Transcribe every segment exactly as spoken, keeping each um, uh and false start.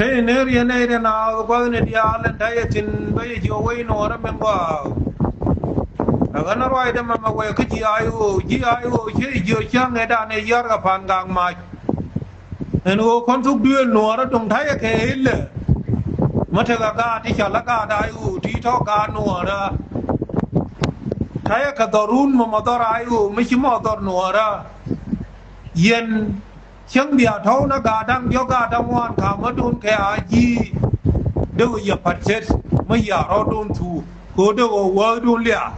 Te ni riɛn ɛ riɛn a gua̱thni diaal ɛn ta̱yɛ thi̱n bä yɛ jiɔ wec nuɔɔrä min gɔaa. Ɛ ɣän a ruacdä mɛmɛ wee kä ji̱ ay ɣöö ji̱ ay ɣöö cä jiɔ cäŋ ɛ dan ɛ yiar kɛ pa̱n gak mac. Ɛn ɣöö kɔn thuk duëël nuɔɔrä duŋ ta̱yɛ kɛ ilɛ. Mä tekɛ gaat ti ca la gaat ay ɣöö ti tɔ̱ gaat nuɔɔrä. Ta̱yɛ kɛ dhɔrun mɔmɔ dhɔr ay ɣöö mi ci mɔ dhɔr nuɔɔrä. Yɛn cäŋ bia tɔ̱w na gaat da̱ŋ diɔ̱k gaat da̱ŋ ŋuan kamädun kɛ a ji̱. Dee wä yɛ pa̱t ce̱t mä yia rɔ̱dun thuu kɛ wä dee wä wäkdun liaak.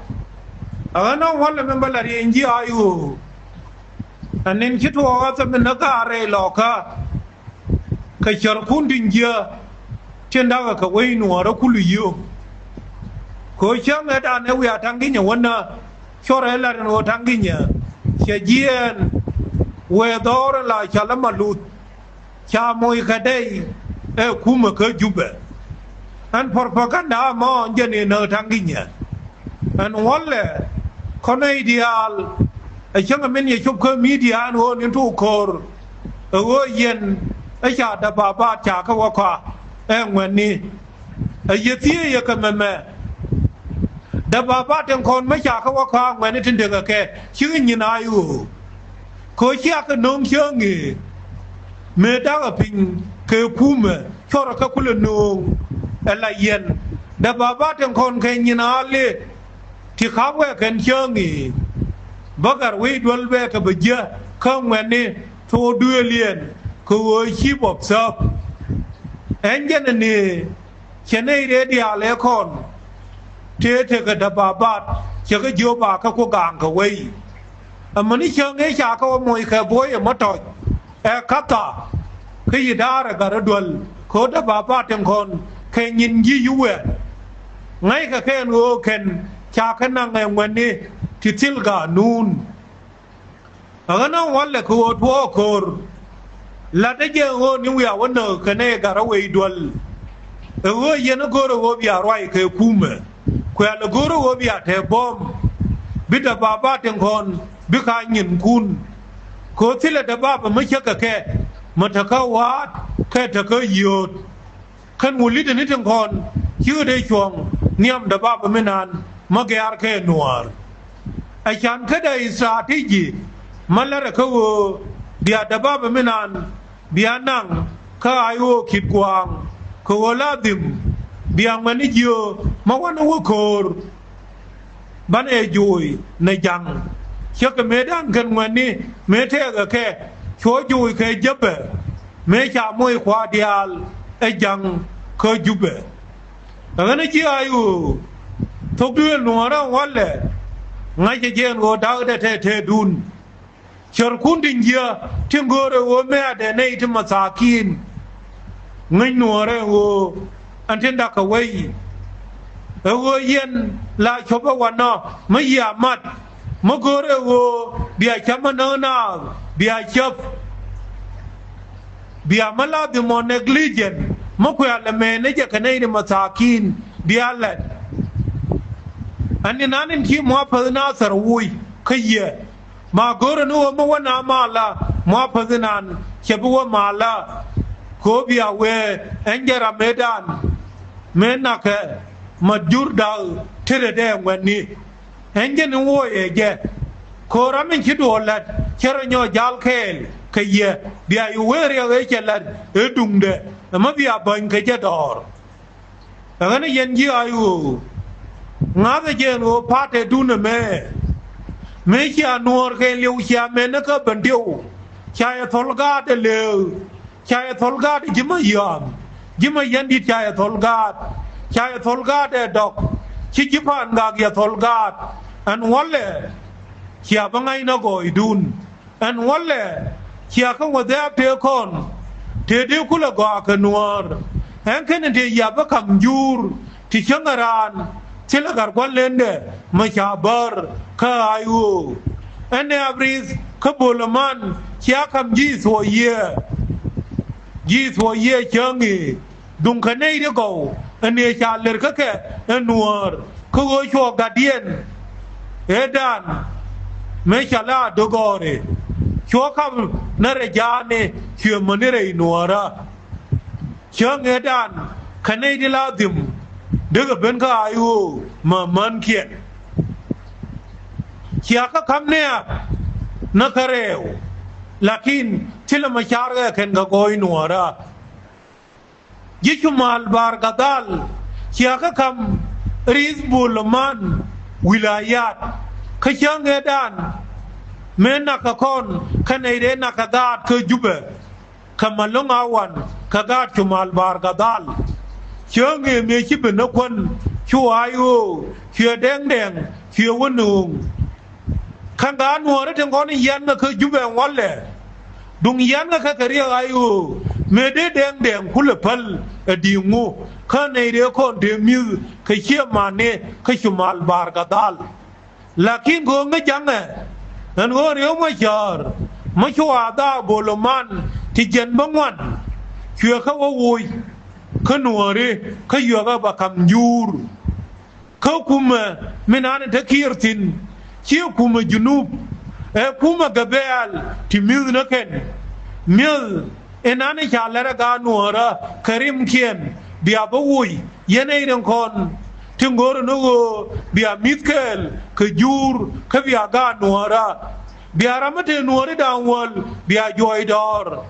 Ɛ ɣän ɔ wälɛ min bä la rieny ji̱ ay ɣöö. Ɛ ni̱n ci tuɔɔk ɣä thɛmɛ ni gaat rɛy lɔkä. Kɛ cärkun tin jiä tin da̱kɛ kɛ wec nuɔɔrä kul yio̱o̱ŋ. Kɛ ɣöö cäŋ ɛ dan ɛ wiaa ta̱ŋ gi̱nyɛ wänä. Cɔr ɛ lat ɛn ɣöö ta̱ŋ gi̱nyɛ cɛ jiɛɛn. Wëë dhɔɔr ɛn la cɔl ɛ ma luth. Ca moc kɛ dɛy ɛ kumɛ kä Jubɛ. Ɛn propaganda amɔ jɛn in näk ta̱ŋ gi̱nyɛ. Ɛn wälɛ kɔn nɛy diaal. Ɛ cäŋ min yɛ cop kä midia ɛn ɣöö ni tok ko̱r. Ɛ ɣöö yɛn ɛ ca däbabat ca kä wä kɔa ɛ ŋuɛ̈tni. Ɛ yɛ thiee yɛ kɛ mɛmɛ. Däbabat tin kɔn mä ca kä wä kɔa ŋuɛ̈tni tin tekɛ kɛ cikɛ nyin a i̱ ɣöö. Kɛ ɣöö cia kɛ no̱o̱ŋ cäŋ i̱ mëë da̱kɛ piny kɛ kumɛ cɔrɛ kä kulɛ nööŋ. Ɛ la yɛn däbabat tin kɔn kɛ nyin a li. Ti ka̱p wɛɛk kɛn cäŋ i̱ bä gat wec duäl bɛɛkɛ bɛ jiä kä ŋuɛ̈tni thok duëëliɛn kɛ ɣöö chief of staff. Ɛn jɛn ɛn i̱ cɛ nɛy rɛɛ diaal ɛ kɔn tëë tekɛ däbabat cɛ kɛ jiöp a kä ku gaaŋ kɛ wei. Amäni cäŋ ëë ca kɛ wä moc kɛ bo̱o̱c ɛmɔ tɔ̱c ɛ ka̱tha. Kä yi da̱a̱r ɛ gat rɔ duäl kɛ ɣöö däbabat tin kɔn kɛ nyin ji̱ yi wɛɛn. Ŋäckɛ kɛn ɣöö kɛn ca kɛ naŋ ɛ ŋuɛ̈tni ti thil ga̱a̱ nuun. Ɛ ɣän ɛ walɛ kɛ ɣöö tuɔɔk ko̱r. La̱tdä jɛ ɣöö ni wiaa wä näk kɛnɛ gat rɔ wec duäl. Ɛ ɣöö yɛn ɛ go̱o̱rɛ ɣöö bia ruac kɛ kumɛ. Kuɛ̈ɛ̈l ɛ go̱o̱rɛ ɣöö bia te buɔ̱m. Bi däbabat tin kɔn bi ka nyinkun. Kɛ ɣöö thilɛ däbab ɛmɛ cäkɛ kɛ mɛ tekä wa̱a̱t kɛ tekä yio̱o̱t. Kɛn wä li̱t ni tin kɔn cikɛ dee cuɔ̱ŋ nhiam däbab mi naan mä gɛ̈ɛ̈r kɛ nuäär. Ɛ can kädɛ strategy mä lärɛ kä ɣöö bia däbab mi naan bia naŋ kä ay ɣöö ki̱t gua̱a̱ŋ kɛ ɣöö la dhim bia ŋuɛ̈tni jiöö mä wanɛ wä ko̱o̱r. Banɛ ɛ jo̱o̱c nɛ ja̱ŋ. Cä kɛ mëëdan kɛn ŋuɛ̈tni mëë tɛɛkɛ kɛ cuɔ jo̱o̱c kɛ jäpɛ. Mëë ca moc kua̱r diaal ɛ ja̱ŋ kä Jubɛ. Ɛ ɣän ɛ ji̱ ay ɣöö thok duëël nuɔ̱ɔ̱rä walɛ. Ŋa̱cɛ jɛ ɛn ɣöö da̱kdɛ tɛtɛɛdun. Cärkun tin jiä tin go̱o̱rɛ ɣöö mɛ̈ɛ̈dɛ nɛy ti mathakin. Ŋäc nuɔ̱ɔ̱rɛ ɣöö ɛn tin da̱kɛ wei. Ɛ ɣöö yɛn la cop ɛ wanɔ mi yia mat mi go̱o̱rɛ ɣöö bia cäp mi näk naath bia cäp. Bia mi la dhimɔ negligent mi kuɛ̈ɛ̈l ɛmɛ ni jɛ kɛ nɛy ti mathakin bia lɛt. Ɛn ni nan in ci muapäth na thär woc kä yɛ. Ma go̱rä ni ɣöö mi wä na malä muapäth inan cɛ bi wä malä. Kɛ ɣöö bia wee ɛn jɛ ram mëëdan mëë nakɛ ma jur da̱k tetdɛ dee ŋuɛ̈tni. Ɛn jɛ ni woc ɛ jɛ kɛ ɣöö ram in ci duɔɔk la̱t cɛ rɔ nyɔk ja̱l kɛɛl kɛ yɛ. Bia yi wee riɛk ëë cɛ la̱t ëë duŋdɛ ɛmɛ bia bäny kɛ jɛ dɔɔr. Ɛ ɣän ɛ yɛn ji̱ ay ɣöö ŋa̱thɛ jɛ ɛn ɣöö pa̱a̱tɛ duundɛ mɛ. Mëë cia nuɔ̱ɔ̱r kɛ liw cia mɛn ni kä ben diw. Ca yɛ thol gaatdɛ lëëk. Ca yɛ thol gaatdɛ ji̱ mä yɔ̱a̱m. Ji̱ mä yɛn di̱t ca yɛ thol gaat. Ca yɛ thol gaatdɛ dɔk. Ci ji̱ pa̱a̱n gak yɛ thol gaat. Ɛn wälɛ cia bä ŋa̱cnä gɔɔydun. Ɛn wälɛ cia kä wä dhɛ̈ɛ̈p tëë kɔn. Tëë dee kulɛ gɔaa kɛ nuäär ɛn kɛn in tëë yap bä ka̱m juur. Ti cäŋ ɛ raan thilɛ gat gua̱n lendɛ mi ca bär kä ay ɣöö ɛn ɛ abrith kä böl ɛman cia ka̱m ji̱ thuɔɔ yiëë. Ji̱ thuɔɔ yiëë cäŋ i̱ duŋ kɛ nɛy ti gɔw ɛn ëë ca lër kä kɛ ɛ nuäär kä ɣöö cuɔ gatdiɛn. Ëëdan mëë ca la dogɔɔri cuɔ kap nä rɛ jaani cuɛ mäni rɛy nuäärä. Cäŋ ëëdan kɛ nɛy ti la dhim dee kɛ ben kä I O mɛ mänkiɛn. Cia kä ka̱m nɛɛk näk kä rɛɛw, lakin thilɛ mɛ car kɛ kɛn kɛ gɔɔy nuɔ̱ɔ̱rä. Ji̱ Cumal Bahr el Ghazal cia kä ka̱m ri̱th bul man wilayat kä cäŋ ëëdan mëë nak kɛ kɔn kä nɛy dee nak kɛ gaat kä Jubɛ. Kä Malɔŋ Awan kä gaat Cumal Bahr el Ghazal. Cäŋ ëë mëë ci ben ni kuän cu I O cuɛ Dɛŋ Dɛŋ cuɛ wä nööŋ. Kä gaat nuɔ̱ɔ̱ri tin kɔn in yian ŋä kä Jubɛ ŋuɔlɛ. Duŋ yian ŋä kä kɛ riɛk I O mëë dee Dɛŋ Dɛŋ kulɛ päl ɛ di̱i̱ŋu kä nɛy dee kɔn dee mi̱th kɛ ciɛ mani kä Cumal Bahr el Ghazal. Lakin kɛ ɣöö ŋäc ja̱ŋɛ ɛn ɣöö Riek Machar mi cu a dhaak bol ɛ man ti jiɛn bä ŋuan cuɛ kä wä woc kä nuɔ̱ɔ̱ri kä yuɛkä bɛ ka̱m njuur. Kä kumɛ mi nani te Kiir thi̱n ciɛ kumɛ Junub, ɛ kumɛ gɛ bɛɛl ti mi̱th ni kɛn. Mi̱th inani ca lɛr ɛ gaat nuɔ̱ɔ̱rä kɛ rimkiɛn bia bä woc yɛn ɛ irin kɔn ti ŋo̱r ni ɣöö bia mi̱th kɛɛl kɛ juur kä bia gaat nuɔ̱ɔ̱rä. Bia ram mi te nuɔ̱ɔ̱ri da̱a̱ŋ wäl bia juɔc dɔɔr.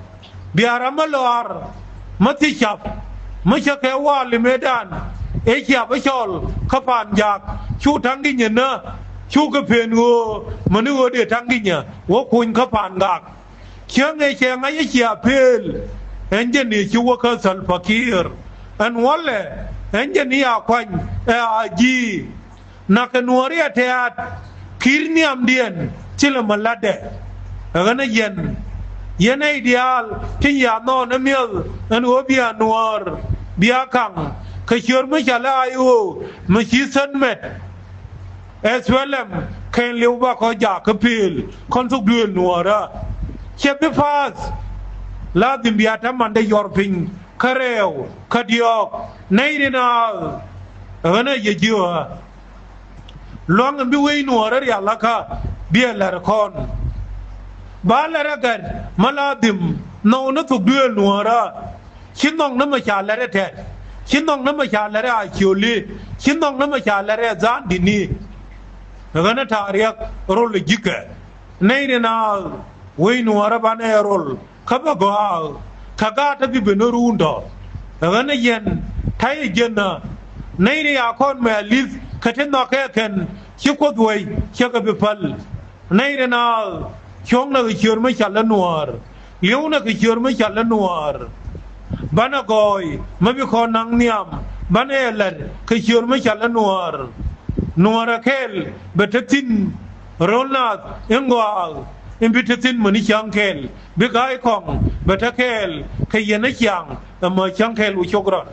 Bia ram mi lɔaar mi thiec cap mi cä kɛ wa̱a̱ limedan ëë cia bä cɔl kä pa̱a̱n jaak cu ta̱ŋ gi̱nyɛ nä cu kɛ pen ɣöö mäni ɣöö dee ta̱ŋ gi̱nyɛ wä kuny kä pa̱a̱n gak. Cäŋ ëë cɛ ŋa̱c ëë cia pëël ɛn jɛn i̱ ci wä kä Salva Kiir ɛn wälɛ ɛn jɛn i̱ a kuany ɛ a ji̱. Nakɛ nuɔ̱ɔ̱ri a tɛ̈t Kiir nhiamdiɛn thilɛ mi la̱tdɛ. Ɛ ɣän ɛ yɛn yɛn ɛ i̱ diaal tin ya nhɔɔn ɛ mi̱eth ɛn ɣöö bia nuɔ̱ɔ̱r bia kaŋ kɛ ciöör mi ca lɛ I O mi ci thänmɛt. Ɛ thuɛlɛm kɛn li̱w bakɔ jakä pëël kɔn thuk duëël nuɔ̱ɔ̱rä. Cɛ bi pa̱a̱th la dhim bia täämandɛ yɔr piny kä rɛɛw kä diɔ̱ɔ̱k nɛy rin a ɣän ɛ yɛ jiöä. Luaŋ in bi wec nuɔ̱ɔ̱rä rialikä biɛ lɛr kɔn. Ba lɛr ɛ gɛr ma la dhim nhɔk ni thuk duëël nuɔ̱ɔ̱rä. Ci nhɔk ni mɛ ca lɛr ɛ tɛt ci nhɔk ni mɛ ca lɛr ɛ a ciöli ci nhɔk ni mɛ ca lɛr ɛ dhan di̱ni. Ɣän ɛ ta̱a̱ riɛk rol ɛ ji̱kɛ nɛy rin a wec nuɔ̱ɔ̱rä banɛ ɛ rol. Kä bä gɔaa kä gaat tä bi ben ni ruun tɔ. Ɣän ɛ yɛn ta̱yɛ jiɛn nä nɛy ri a kɔn mɛ a li̱th kä ti nhɔk kɛ kɛn ci Kuoth wec cɛ kɛ bi päl. Nɛy ri naath cuɔ̱ŋnɛ kɛ ciöör mi cal ɛ nuäär. Li̱ewnɛ kɛ ciöör mi cal ɛ nuäär. Banɛ gɔɔy mi bi kɔn naŋ nhiam banɛ ɛ la̱t kɛ ciöör mi cal ɛ nuäär. Nuäärä kɛɛl bɛ te thi̱n ro̱l naath in gɔaa in bi te thi̱n mäni cäŋ kɛɛl. Bi ga̱a̱c kɔŋ bɛ te kɛɛl kɛ yɛn ɛ ciaŋ ɛmɔ cäŋ kɛɛl wi cok rɔt.